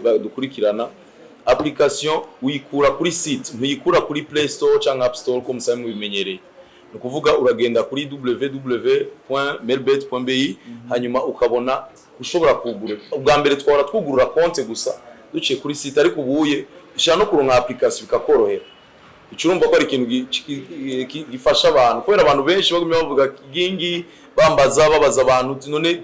Dukurikirana application, uyikura kuri site, ntuyikura kuri Play Store cyangwa App Store ko musanzwe mubimenyereye. Ni ukuvuga uragenda kuri www.melbet.bi, hanyuma ukabona ushobora kugura. Ubwa mbere twahora twugurura konte gusa duciye kuri site, ariko ubuye ushobora no kuronka application bikakorohera. Ico urumva ko ari ikintu gifasha abantu, kubera abantu benshi bagumye bavuga gingi, bambaza, babaza abantu uti: "None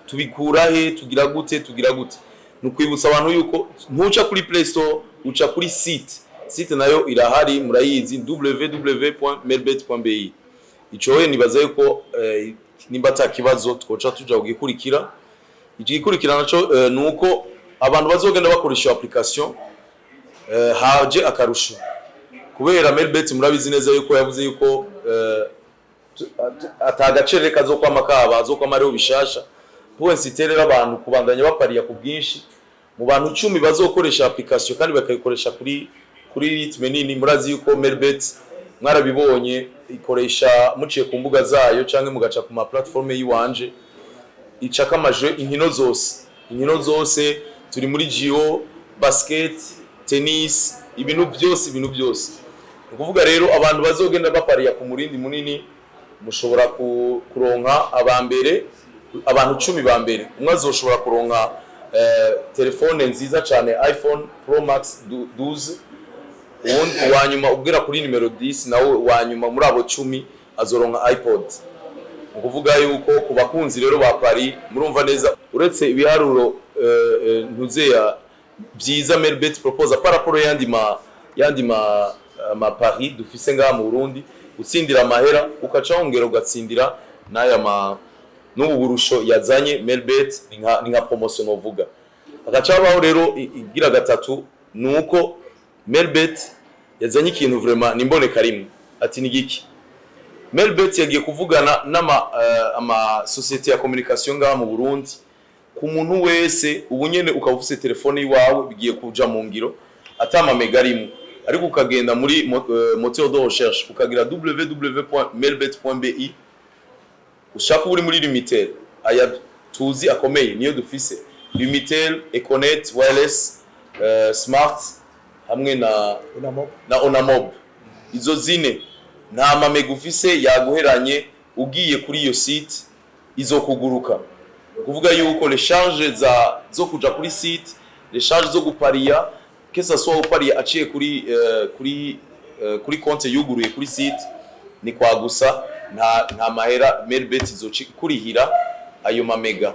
tubikura he? Tugira gute? Tugira gute?" Ni ukwibutsa abantu yuko ntuca kuri Play Store, uca kuri site. Site nayo irahari, murayizi, www.melbet.bi. Ico we nibaza yuko nimba ata kibazo twoca tuja kugikurikira. Igikurikira naco ni uko abantu bazogenda bakoresha iyo application, haje akarusho, kubera Melbet murabizi neza yuko yavuze yuko ata gacerere kazokwama kaba, azokwama ariho bishasha. Pour inciter rero abantu kubandanya bapariya ku bwinshi, mu bantu 10 bazokoresha application kandi bakayikoresha kuri rythme nini, murazi yuko Melbet mwarabibonye ikoresha muciye ku mbuga zayo canke mugaca ku ma plateforme yiwanje, icaka amaje inkino zose, inkino zose turi muri JO, basket, tennis, ibintu byose, ibintu byose. Ni ukuvuga rero abantu bazogenda bapariya ku murindi munini, mushobora kuronka aba mbere, abantu 10 ba mbere, umwe azoshobora kuronka telefone nziza cyane, iPhone Pro Max 12. Uwundi uwa nyuma ubwira kuri nimero 10 nawe uwa nyuma muri abo 10 azoronka iPod. Ni ukuvuga yuko ku bakunzi rero ba paris, murumva neza, uretse ibiharuro ntuzeya byiza Melbet propose par rapport yandi ma paris dufise ngaha mu Burundi, gutsindira amahera ukaca wongera ugatsindira n'aya ma n'ubu burusho yazanye Melbet, ni nka promotion novuga. Hagaca habaho rero igira gatatu, ni uko Melbet yazanye ikintu vraiment nimboneka rimwe. Ati: "Ni giki?" Melbet yagiye kuvugana n'ama ama société ya communication ngaha mu Burundi. Ku muntu wese ubu nyene ukaba ufise telefone iwawe, bigiye kuja mu ngiro, ata ma méga arimwo, ariko ukagenda muri moteur de recherche, ukagira www.melbet.bi, ushaka uri muri Lumitel, aya tuzi akomeye niyo dufise: Lumitel, Econet Wireless, Smart hamwe na Onamob. Na Onamob. Izo zine, nta ma méga ufise yaguheranye, ugiye kuri iyo site izokuguruka. Ni ukuvuga yuko les charges zo kuja kuri site, les charges zo gupariya, que ça soit upariya aciye kuri konte yuguruye kuri site, ni kwa gusa nta mahera Melbet izoca ikurihira ayo ma méga.